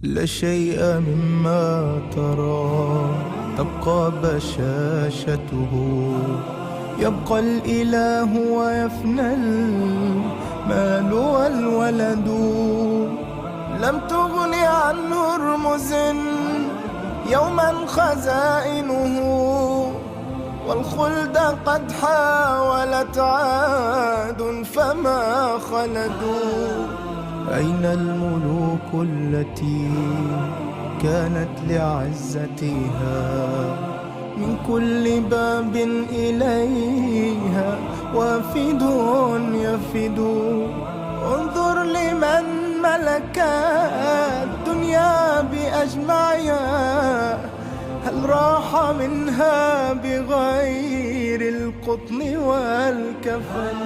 لا شيء مما ترى تبقى بشاشته، يبقى الإله ويفنى المال والولد. لم تغن عن هرمز يوما خزائنه، والخلد قد حاولت عاد فما خلدوا. أين الملوك التي كانت لعزتها من كل باب إليها وافد يفد؟ انظر لمن ملك الدنيا بأجمعها، هل راح منها بغير القطن والكفن؟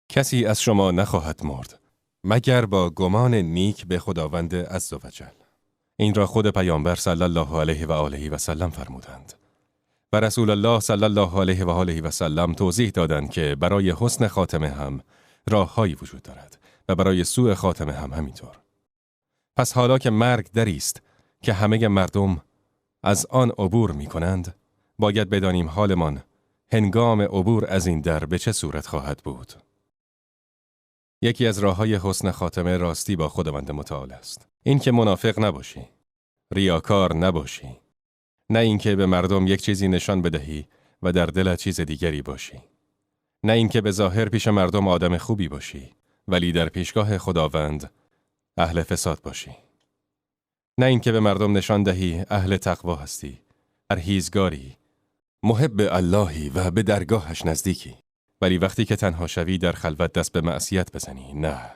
کسی از شما نخواهد مرد مگر با گمان نیک به خداوند عزوجل. این را خود پیامبر صلی الله علیه و آله و سلم فرمودند و رسول الله صلی الله علیه و آله و سلم توضیح دادند که برای حسن خاتمه هم راههایی وجود دارد و برای سوء خاتمه هم همینطور. پس حالا که مرگ دری است که همه مردم از آن عبور می کنند، باید بدانیم حالمان هنگام عبور از این در به چه صورت خواهد بود. یکی از راه‌های حسن خاتمه راستی با خداوند متعال است. این که منافق نباشی، ریاکار نباشی، نه اینکه به مردم یک چیزی نشان بدهی و در دلت چیز دیگری باشی، نه اینکه به ظاهر پیش مردم آدم خوبی باشی ولی در پیشگاه خداوند اهل فساد باشی، نه اینکه به مردم نشان دهی اهل تقوا هستی، پرهیزگاری، محب اللهی و به درگاهش نزدیکی، ولی وقتی که تنها شوی در خلوت دست به معصیت بزنی. نه.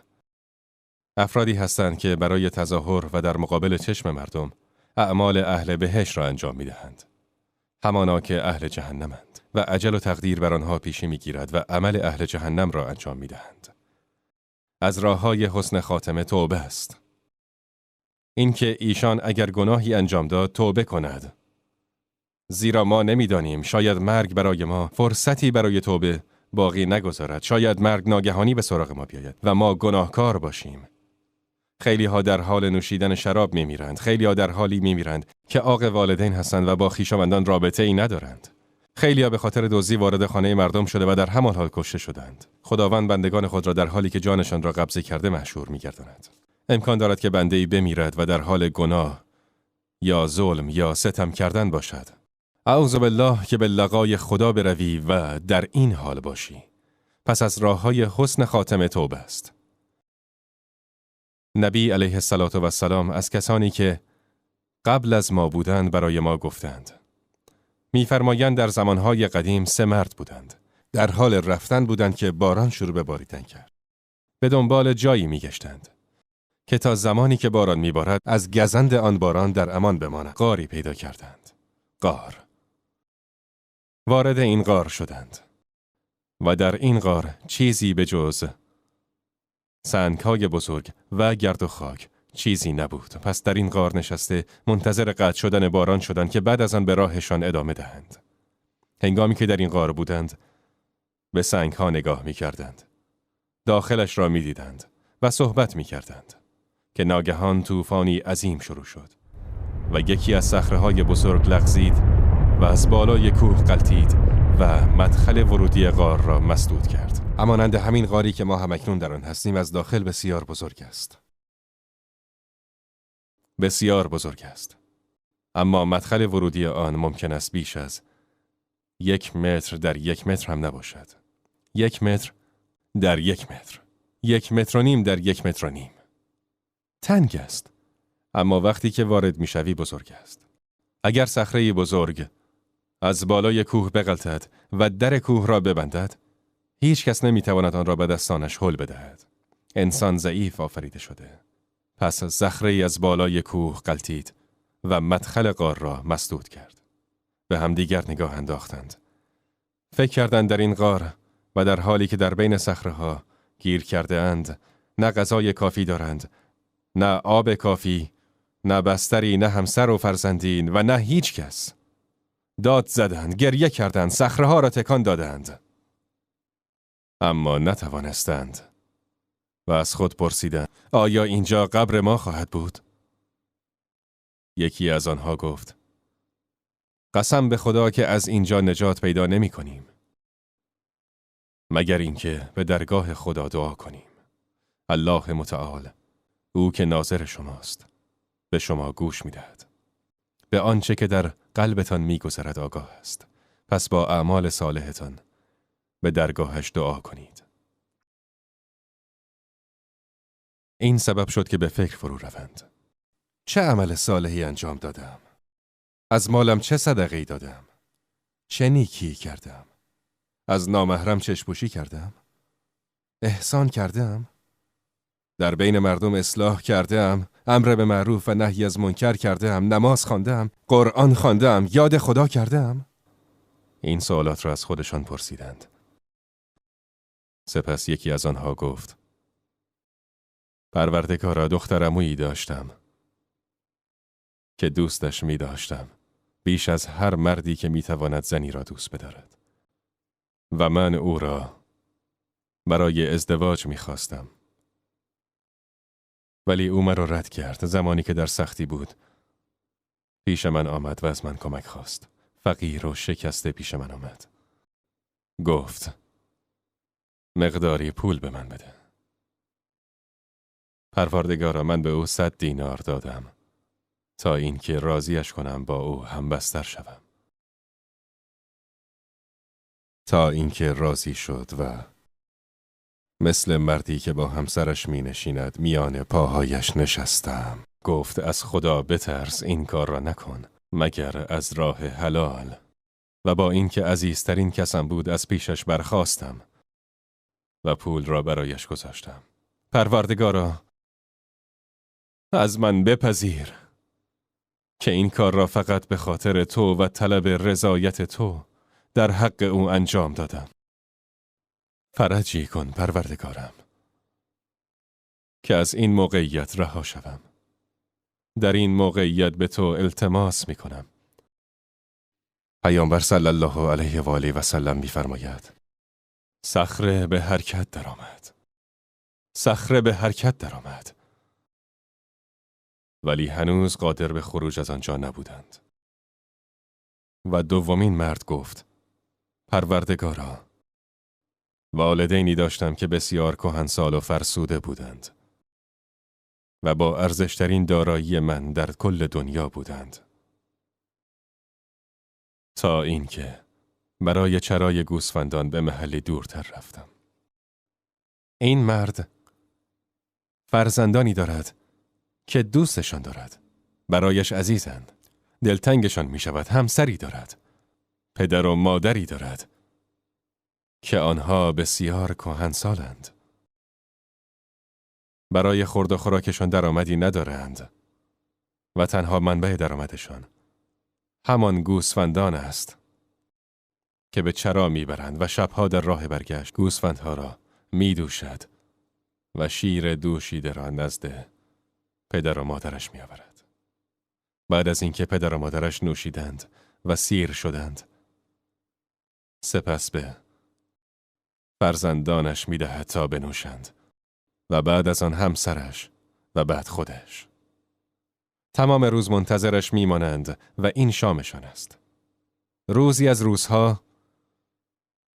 افرادی هستند که برای تظاهر و در مقابل چشم مردم اعمال اهل بهشت را انجام می‌دهند، همانا که اهل جهنمند و اجل و تقدیر بر آنها پیشی می‌گیرد و عمل اهل جهنم را انجام می‌دهند. از راه‌های حسن خاتمه توبه است. اینکه ایشان اگر گناهی انجام داد توبه کند، زیرا ما نمی‌دانیم شاید مرگ برای ما فرصتی برای توبه باقی نگذارد. شاید مرگ ناگهانی به سراغ ما بیاید و ما گناهکار باشیم. خیلی ها در حال نوشیدن شراب میمیرند، خیلی ها در حالی میمیرند که عاق والدین هستند و با خویشاوندان رابطه ای ندارند. خیلی ها به خاطر دزدی وارد خانه مردم شده و در همان حال کشته شدند. خداوند بندگان خود را در حالی که جانشان را قبضه کرده محشور میگرداند. امکان دارد که بنده‌ای بمیرد و در حال گناه یا ظلم یا ستم کردن باشد. اعوذ بالله که به لقای خدا بروی و در این حال باشی. پس از راه‌های حسن خاتمه توبه است. نبی علیه الصلاة والسلام از کسانی که قبل از ما بودند برای ما گفتند. می‌فرمایند در زمانهای قدیم سه مرد بودند. در حال رفتن بودند که باران شروع به باریدن کرد. به دنبال جایی می‌گشتند که تا زمانی که باران می‌بارد از گزند آن باران در امان بماند. غاری پیدا کردند. غار. وارد این غار شدند و در این غار چیزی به جز سنگ‌های بزرگ و گرد و خاک چیزی نبود. پس در این غار نشسته منتظر قطع شدن باران شدند که بعد از آن به راهشان ادامه دهند. هنگامی که در این غار بودند به سنگ‌ها نگاه می‌کردند، داخلش را می‌دیدند و صحبت می‌کردند که ناگهان طوفانی عظیم شروع شد و یکی از صخره‌های بزرگ لغزید و از بالای کوه غلتید و مدخل ورودی غار را مسدود کرد. همانند همین غاری که ما همکنون در آن هستیم از داخل بسیار بزرگ است. بسیار بزرگ است. اما مدخل ورودی آن ممکن است بیش از 1 متر در 1 متر هم نباشد. 1 متر در 1 متر. 1.5 متر در 1.5 متر. تنگ است. اما وقتی که وارد میشوی بزرگ است. اگر صخره بزرگ از بالای کوه بغلتد و در کوه را ببندد، هیچ کس نمیتواند آن را به دستانش هل بدهد. انسان ضعیف آفریده شده. پس صخره‌ای از بالای کوه غلتید و مدخل غار را مسدود کرد. به همدیگر نگاه انداختند. فکر کردند در این غار و در حالی که در بین صخره‌ها گیر کرده اند، نه غذای کافی دارند، نه آب کافی، نه بستری، نه همسر و فرزندین و نه هیچ کس. داد زدند، گریه کردند، صخره‌ها را تکان دادند. اما نتوانستند و از خود پرسیدند آیا اینجا قبر ما خواهد بود؟ یکی از آنها گفت قسم به خدا که از اینجا نجات پیدا نمی کنیم مگر اینکه به درگاه خدا دعا کنیم. الله متعال، او که ناظر شماست، به شما گوش می دهد. به آنچه که در قلبتان می گذرد آگاه است. پس با اعمال صالحتان به درگاهش دعا کنید. این سبب شد که به فکر فرو روند. چه عمل صالحی انجام دادم؟ از مالم چه صدقه‌ای دادم؟ چه نیکی کردم؟ از نامحرم چشم‌پوشی کردم؟ احسان کردم؟ در بین مردم اصلاح کردم؟ امر به معروف و نهی از منکر کردم؟ نماز خواندم؟ قرآن خواندم؟ یاد خدا کردم؟ این سوالات را از خودشان پرسیدند. سپس یکی از آنها گفت پروردگارا، دخترعمویی داشتم که دوستش می داشتم بیش از هر مردی که می تواند زنی را دوست بدارد و من او را برای ازدواج می خواستم. ولی او مرا رد کرد. زمانی که در سختی بود پیش من آمد و از من کمک خواست. فقیر و شکسته پیش من آمد. گفت مقداری پول به من بده. پروردگارا، من به او 100 دینار دادم تا اینکه راضیش کنم با او همبستر شوم. تا اینکه راضی شد و مثل مردی که با همسرش می نشیند میان پاهایش نشستم. گفت از خدا بترس، این کار را نکن مگر از راه حلال. و با اینکه عزیزترین کسم بود از پیشش برخاستم و پول را برایش گذاشتم. پروردگارا، از من بپذیر که این کار را فقط به خاطر تو و طلب رضایت تو در حق او انجام دادم. فرجی کن پروردگارم که از این موقعیت رها شوم. در این موقعیت به تو التماس می کنم. پیامبر صلی الله علیه و آله و سلم می فرماید صخره به حرکت درآمد. صخره به حرکت درآمد. ولی هنوز قادر به خروج از آنجا نبودند. و دومین مرد گفت پروردگارا، والدینی داشتم که بسیار کهنسال و فرسوده بودند و با ارزشترین دارایی من در کل دنیا بودند. تا اینکه برای چرای گوسفندان به محلی دورتر رفتم. این مرد فرزندانی دارد که دوستشان دارد، برایش عزیزند، دلتنگشان می شود، همسری دارد، پدر و مادری دارد که آنها بسیار کهنسالند. برای خورد و خوراکشان درآمدی ندارند و تنها منبع درآمدشان همان گوسفندان است که به چرا میبرند و شبها در راه برگشت گوسفندها را میدوشد و شیر دوشیده را نزد پدر و مادرش میآورد. بعد از اینکه پدر و مادرش نوشیدند و سیر شدند، سپس به فرزندانش میدهد تا بنوشند و بعد از آن همسرش و بعد خودش. تمام روز منتظرش میمانند و این شامشان است. روزی از روزها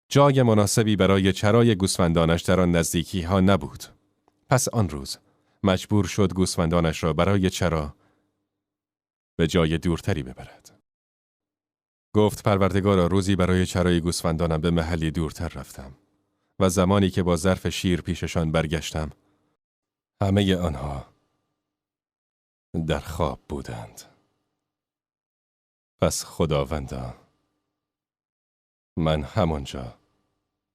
جای مناسبی برای چرای گوسفندانش در آن نزدیکی ها نبود. پس آن روز مجبور شد گوسفندانش را برای چرا به جای دورتری ببرد. گفت پروردگارا، روزی برای چرای گوسفندانم به محلی دورتر رفتم و زمانی که با ظرف شیر پیششان برگشتم، همه آنها در خواب بودند. پس خداوندا، من همانجا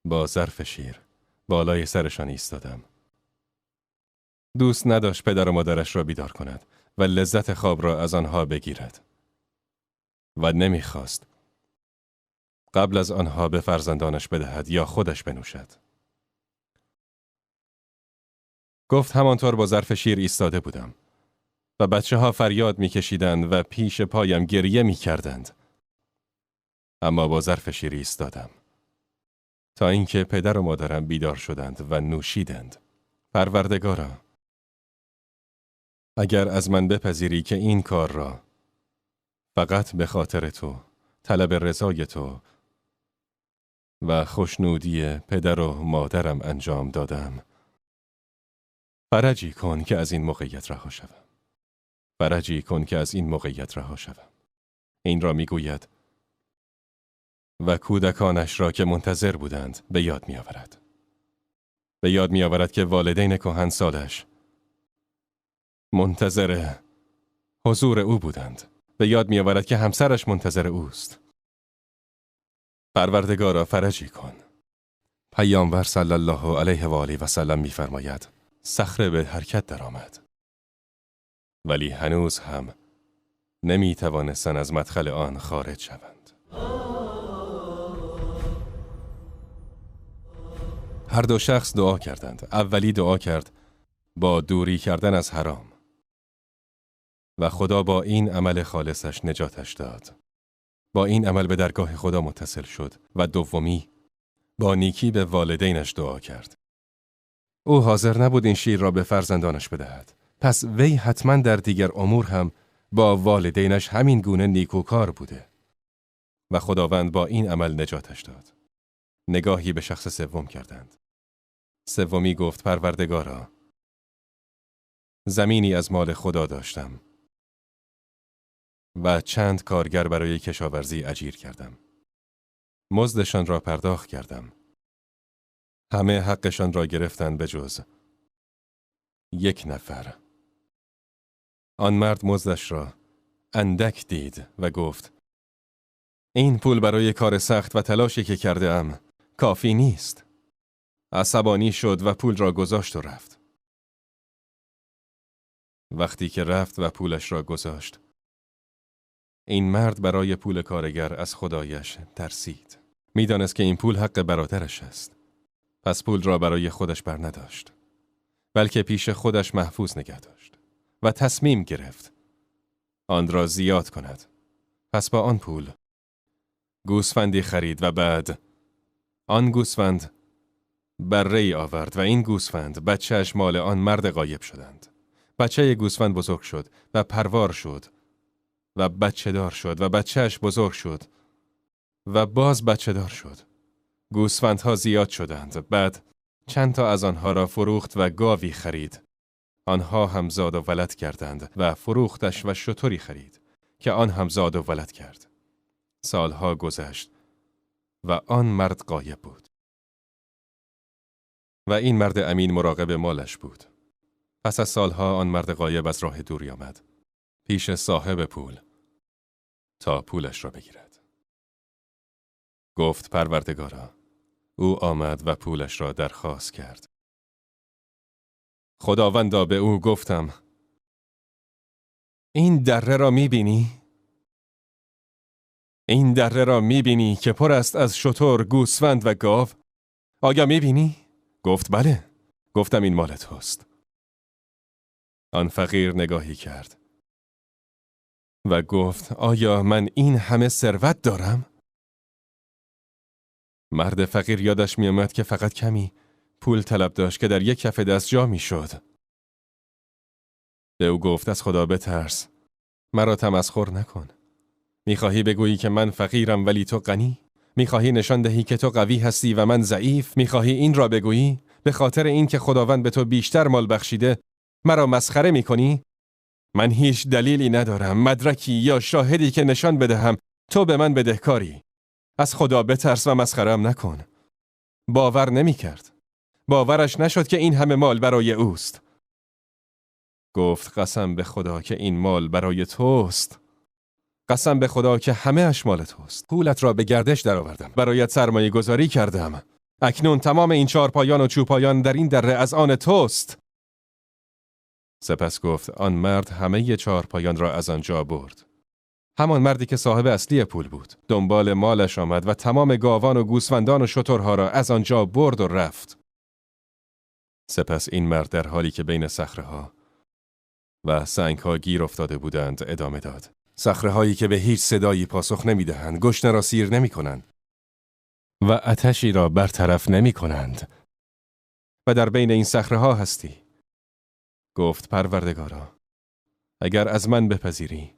با ظرف شیر بالای سرشان ایستادم. دوست نداشت پدر و مادرش را بیدار کند و لذت خواب را از آنها بگیرد و نمیخواست قبل از آنها به فرزندانش بدهد یا خودش بنوشد. گفت همانطور با ظرف شیر ایستاده بودم و بچه ها فریاد میکشیدند و پیش پایم گریه میکردند. اما با ظرف شیر ایستادم تا اینکه پدر و مادرم بیدار شدند و نوشیدند. پروردگارا، اگر از من بپذیری که این کار را فقط به خاطر تو، طلب رضای تو و خوشنودی پدر و مادرم انجام دادم، فرجی کن که از این موقعیت رها شوم. فرجی کن که از این موقعیت رها شوم. این را میگوید و کودکانش را که منتظر بودند به یاد میآورد. به یاد میآورد که والدین کهنسالش منتظر حضور او بودند. به یاد میآورد که همسرش منتظر اوست. پروردگارا فرجی کن. پیامبر صلی الله علیه و آله و سلم می‌فرماید صخره به حرکت درآمد، ولی هنوز هم نمی توانستند از مدخل آن خارج شوند. هر دو شخص دعا کردند. اولی دعا کرد با دوری کردن از حرام و خدا با این عمل خالصش نجاتش داد. با این عمل به درگاه خدا متصل شد. و دومی با نیکی به والدینش دعا کرد. او حاضر نبود این شیر را به فرزندانش بدهد. پس وی حتما در دیگر امور هم با والدینش همین گونه نیکوکار بوده و خداوند با این عمل نجاتش داد. نگاهی به شخص سوم کردند. سومی گفت پروردگارا، زمینی از مال خدا داشتم و چند کارگر برای کشاورزی اجیر کردم. مزدشان را پرداخت کردم. همه حقشان را گرفتند به جز یک نفر. آن مرد مزدش را اندک دید و گفت این پول برای کار سخت و تلاشی که کرده ام کافی نیست. عصبانی شد و پول را گذاشت و رفت. وقتی که رفت و پولش را گذاشت، این مرد برای پول کارگر از خدایش ترسید. میدانست که این پول حق برادرش است. پس پول را برای خودش بر نداشت، بلکه پیش خودش محفوظ نگه داشت و تصمیم گرفت آن را زیاد کند. پس با آن پول گوسفندی خرید و بعد آن گوسفند بره‌ای آورد و این گوسفند بچه‌اش مال آن مرد غایب شدند. بچه گوسفند بزرگ شد و پروار شد و بچه دار شد و بچه‌اش بزرگ شد و باز بچه دار شد. گوسفندها زیاد شدند. بعد چند تا از آنها را فروخت و گاوی خرید. آنها هم زاد و ولد کردند و فروختش و شتری خرید که آن هم زاد و ولد کرد. سالها گذشت و آن مرد غایب بود. و این مرد امین مراقب مالش بود. پس از سالها آن مرد غایب از راه دوری آمد پیش صاحب پول تا پولش را بگیرد. گفت پروردگارا، او آمد و پولش را درخواست کرد. خداوندا به او گفتم این دره را میبینی؟ این دره را میبینی که پر است از شتر، گوسفند و گاو؟ آیا میبینی؟ گفت بله. گفتم این مال توست. آن فقیر نگاهی کرد و گفت آیا من این همه ثروت دارم؟ مرد فقیر یادش میآمد که فقط کمی پول طلب داشت که در یک کف دست جا میشد. به او گفت از خدا بترس، مرا تمسخر نکن. میخواهی بگویی که من فقیرم ولی تو غنی؟ میخواهی نشان دهی که تو قوی هستی و من ضعیف؟ میخواهی این را بگویی؟ به خاطر این که خداوند به تو بیشتر مال بخشیده مرا مسخره میکنی؟ من هیچ دلیلی ندارم، مدرکی یا شاهدی که نشان بدهم تو به من بدهکاری. از خدا بترس و مسخرم نکن. باور نمیکرد. باورش نشد که این همه مال برای اوست. گفت قسم به خدا که این مال برای توست. قسم به خدا که همه اش مال توست. پولت را به گردش درآوردم، برایت سرمایه گذاری کردم. اکنون تمام این چارپایان و چوپایان در این دره از آن توست. سپس گفت آن مرد همه چارپایان را از آنجا برد. همان مردی که صاحب اصلی پول بود دنبال مالش آمد و تمام گاوان و گوسفندان و شترها را از آنجا برد و رفت. سپس این مرد در حالی که بین صخره‌ها و سنگ‌ها گیر افتاده بودند ادامه داد. صخره‌هایی که به هیچ صدایی پاسخ نمی‌دهند، گشنه را سیر نمی‌کنند. و آتشی را برطرف نمی کنند و در بین این صخره ها هستی. گفت پروردگارا، اگر از من بپذیری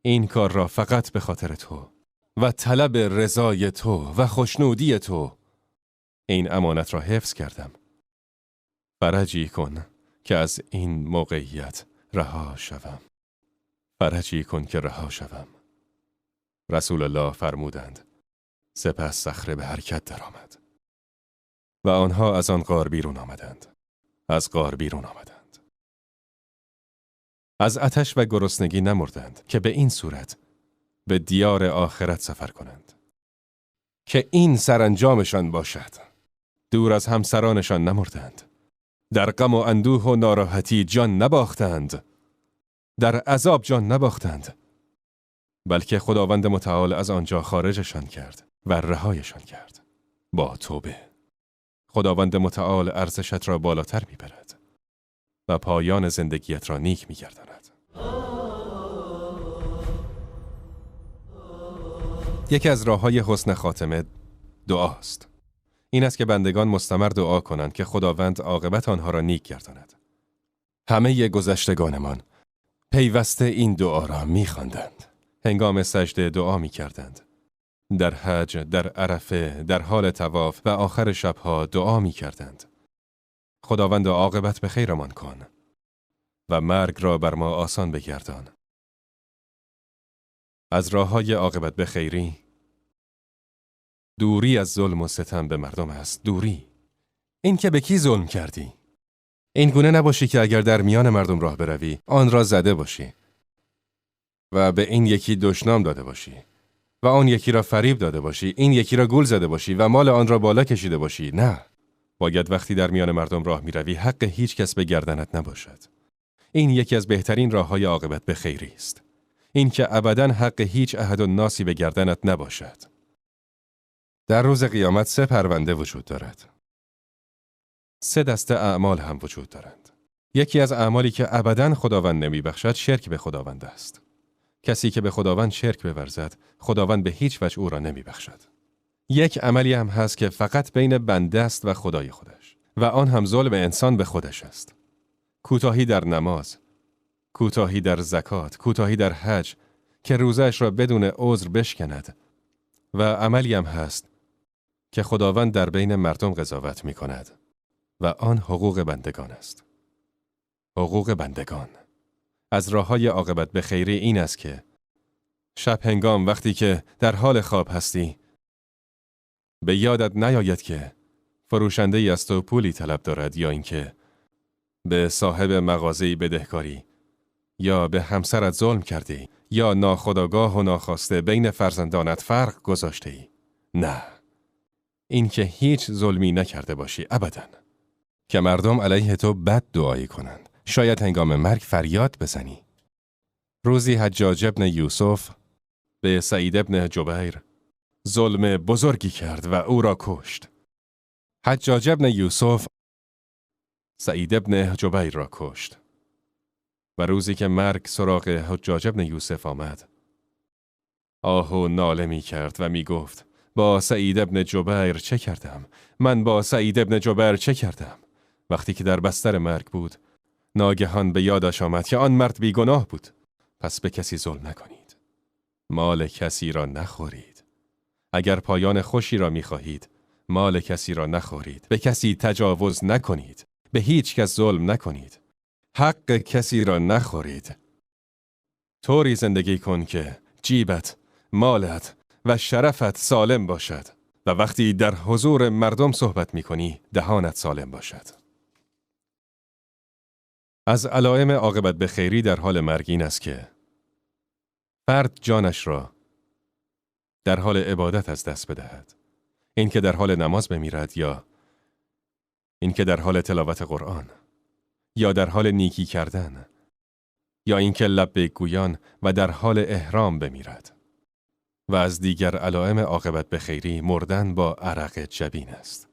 این کار را فقط به خاطر تو و طلب رضای تو و خوشنودی تو این امانت را حفظ کردم، فرجی کن که از این موقعیت رها شوم. فرجی کن که رها شوم. رسول الله فرمودند سپس صخره به حرکت درآمد و آنها از آن غار بیرون آمدند. از غار بیرون آمدند. از آتش و گرسنگی نمردند که به این صورت به دیار آخرت سفر کنند، که این سرانجامشان باشد. دور از همسرانشان نمردند. در غم و اندوه و ناراحتی جان نباختند. در عذاب جان نباختند، بلکه خداوند متعال از آنجا خارجشان کرد و رهایشان کرد با توبه. خداوند متعال ارزشت را بالاتر میبرد و پایان زندگیت را نیک میگرداند. یکی از راه‌های حسن خاتمه دعاست. این است که بندگان مستمر دعا کنند که خداوند عاقبت آنها را نیک گرداند. همه گذشتگانمان پیوسته این دعا را می‌خواندند. هنگام سجده دعا می‌کردند. در حج، در عرفه، در حال طواف و آخر شبها دعا می‌کردند. خداوند عاقبت به خیرمان کن و مرگ را بر ما آسان بگردان. از راه‌های عاقبت به خیری دوری از ظلم و ستم به مردم است. دوری. این که به کی ظلم کردی؟ این گونه نباشی که اگر در میان مردم راه بروی آن را زده باشی و به این یکی دشنام داده باشی و آن یکی را فریب داده باشی، این یکی را گول زده باشی و مال آن را بالا کشیده باشی. نه، باید وقتی در میان مردم راه میروی حق هیچ کس به گردنت نباشد. این یکی از بهترین راه‌های عاقبت به خیری است. این که ابداً حق هیچ احد و ناسی به گردنت نباشد. در روز قیامت 3 پرونده وجود دارد. 3 دسته اعمال هم وجود دارند. یکی از اعمالی که ابداً خداوند نمیبخشد شرک به خداوند است. کسی که به خداوند شرک بورزد، خداوند به هیچ وجه او را نمیبخشد. یک عملی هم هست که فقط بین بنده است و خدای خودش، و آن هم ظلم انسان به خودش است. کوتاهی در نماز، کوتاهی در زکات، کوتاهی در حج که روزش را بدون عذر بشکند. و عملی هم هست که خداوند در بین مردم قضاوت می کند و آن حقوق بندگان است. حقوق بندگان. از راه‌های عاقبت به خیری این است که شب هنگام وقتی که در حال خواب هستی به یادت نیاید که فروشنده‌ای از تو پولی طلب دارد، یا اینکه به صاحب مغازه‌ای بدهکاری، یا به همسرت ظلم کردی، یا ناخودآگاه و ناخواسته بین فرزندانت فرق گذاشته‌ای. نه، این که هیچ ظلمی نکرده باشی ابداً، که مردم علیه تو بد دعایی کنند، شاید هنگام مرگ فریاد بزنی. روزی حجاج ابن یوسف به سعید ابن جبیر ظلم بزرگی کرد و او را کشت. حجاج ابن یوسف سعید ابن جبیر را کشت. و روزی که مرگ سراغ حجاج ابن یوسف آمد، آه و ناله می کرد و می گفت با سعید ابن جبیر چه کردم؟ من با سعید ابن جبیر چه کردم؟ وقتی که در بستر مرگ بود، ناگهان به یادش آمد که آن مرد بیگناه بود. پس به کسی ظلم نکنید. مال کسی را نخورید. اگر پایان خوشی را می خواهید، مال کسی را نخورید. به کسی تجاوز نکنید. به هیچ کس ظلم نکنید. حق کسی را نخورید. طوری زندگی کن که جیبت، مالت و شرفت سالم باشد و وقتی در حضور مردم صحبت می کنی، دهانت سالم باشد. از علائم عاقبت به خیری در حال مرگ این است که فرد جانش را در حال عبادت از دست بدهد. این که در حال نماز بمیرد، یا این که در حال تلاوت قرآن، یا در حال نیکی کردن، یا اینکه لبیک گویان و در حال احرام بمیرد. و از دیگر علائم عاقبت به خیری مردن با عرق جبین است.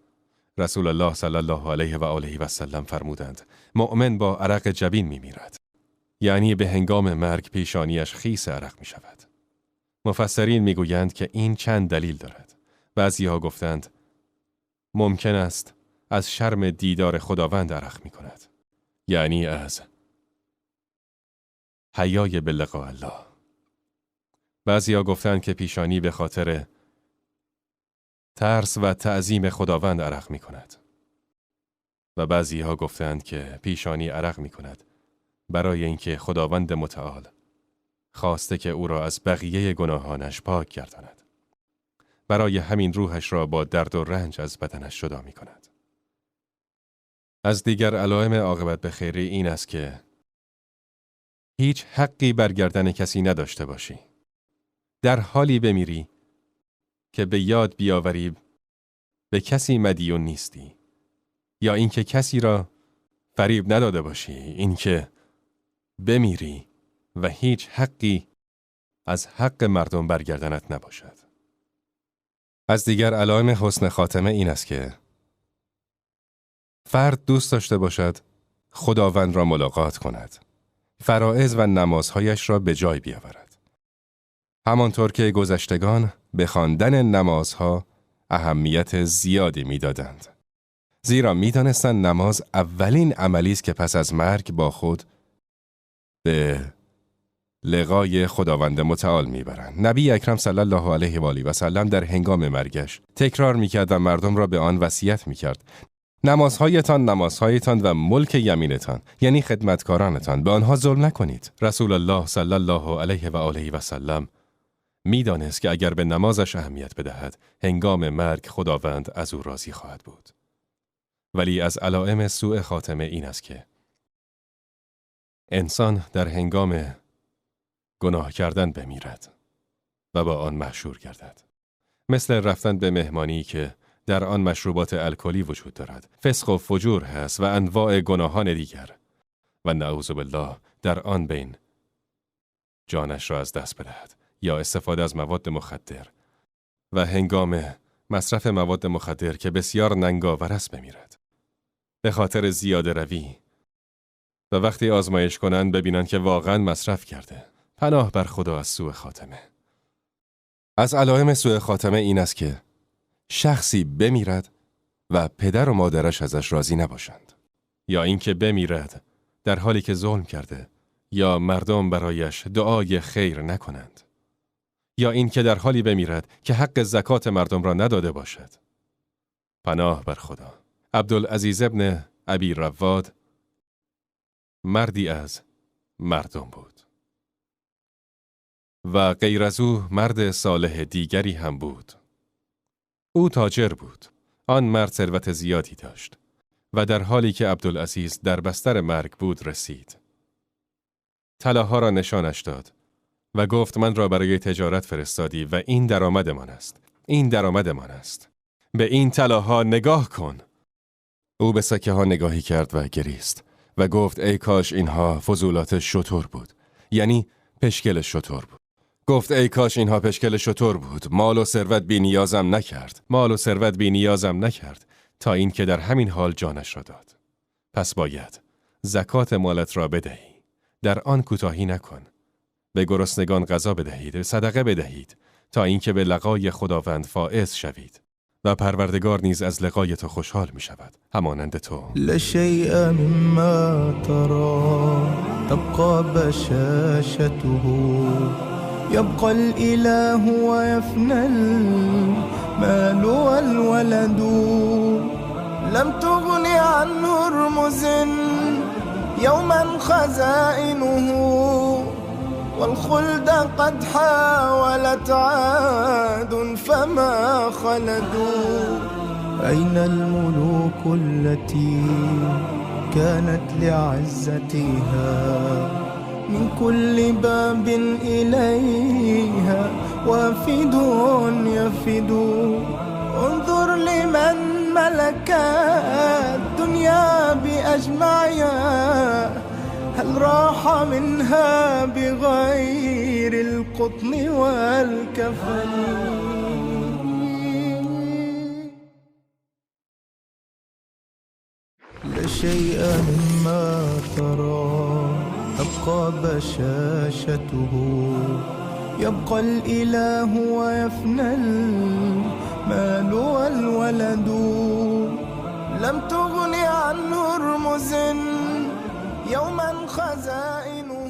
رسول الله صلی الله علیه و آله و سلم فرمودند مؤمن با عرق جبین میمیرد، یعنی به هنگام مرگ پیشانیش خیس عرق می شود. مفسرین میگویند که این چند دلیل دارد. بعضی ها گفتند ممکن است از شرم دیدار خداوند عرق می کند، یعنی از حیای به لقاء الله. بعضی ها گفتند که پیشانی به خاطر ترس و تعظیم خداوند عرق می کند. و بعضی ها گفتند که پیشانی عرق می کند برای اینکه خداوند متعال خواسته که او را از بقیه گناهانش پاک گرداند. برای همین روحش را با درد و رنج از بدنش جدا می کند. از دیگر علائم عاقبت به خیری این است که هیچ حقی بر گردن کسی نداشته باشی. در حالی بمیری که به یاد بیاوری به کسی مدیون نیستی، یا اینکه کسی را فریب نداده باشی. اینکه بمیری و هیچ حقی از حق مردم برگردنت نباشد. از دیگر علائم حسن خاتمه این است که فرد دوست داشته باشد خداوند را ملاقات کند، فرائض و نمازهایش را به جای بیاورد. همانطور که گذشتگان به خواندن نمازها اهمیت زیادی میدادند، زیرا میدانستند نماز اولین عملی است که پس از مرگ با خود به لقای خداوند متعال میبرند. نبی اکرم صلی الله علیه و آله و سلم در هنگام مرگش تکرار میکرد و مردم را به آن وصیت میکرد: نمازهایتان، نمازهایتان و ملک یمینتان، یعنی خدمتکارانتان، به آنها ظلم نکنید. رسول الله صلی الله علیه و آله و سلم میدانست که اگر به نمازش اهمیت بدهد، هنگام مرگ خداوند از او راضی خواهد بود. ولی از علائم سوء خاتمه این است که انسان در هنگام گناه کردن بمیرد و با آن محشور گردد. مثل رفتن به مهمانی که در آن مشروبات الکلی وجود دارد، فسق و فجور هست و انواع گناهان دیگر، و نعوذ بالله در آن بین جانش را از دست بدهد، یا استفاده از مواد مخدر و هنگام مصرف مواد مخدر که بسیار ننگاور است بمیرد، به خاطر زیاده روی، و وقتی آزمایش کنند ببینند که واقعا مصرف کرده. پناه بر خدا از سوء خاتمه. از علائم سوء خاتمه این است که شخصی بمیرد و پدر و مادرش ازش راضی نباشند، یا اینکه بمیرد در حالی که ظلم کرده، یا مردم برایش دعای خیر نکنند، یا اینکه در حالی بمیرد که حق زکات مردم را نداده باشد. پناه بر خدا. عبدالعزیز ابن ابی رواد مردی از مردم بود و غیر از او مرد صالح دیگری هم بود. او تاجر بود. آن مرد ثروت زیادی داشت و در حالی که عبدالعزیز در بستر مرگ بود رسید. طلاها را نشانش داد و گفت من را برای تجارت فرستادی و این درآمدمان است. این درآمدمان است. به این طلاها نگاه کن. او به سکه ها نگاهی کرد و گریست و گفت ای کاش اینها فضولات شتر بود، یعنی پشکل شتر بود. گفت ای کاش اینها پشکل شتر بود. مال و ثروت بی نیازم نکرد. مال و ثروت بی نیازم نکرد تا اینکه در همین حال جانش را داد. پس باید زکات مالت را بدهی. در آن کوتاهی نکن. به گرسنگان غذا بدهید، صدقه بدهید تا اینکه به لقای خداوند فائز شوید و پروردگار نیز از لقای تو خوشحال می شود، همانند تو. لشیء مما ترى تبقى بشاشته يبقى الإله ويفنى المال والولد لم تغن عن هرمز يوما خزائنه والخلد قد حاولت عاد فما خلدوا أين الملوك التي كانت لعزتها من كل باب إليها وافد يفد انظر لمن ملك الدنيا بأجمعها هل راح منها بغير القطن والكفن. لا شيء مما ترى تبقى بشاشته يبقى الإله ويفنى المال المال والولد لم تغن عن هرمز يوما خزائنه.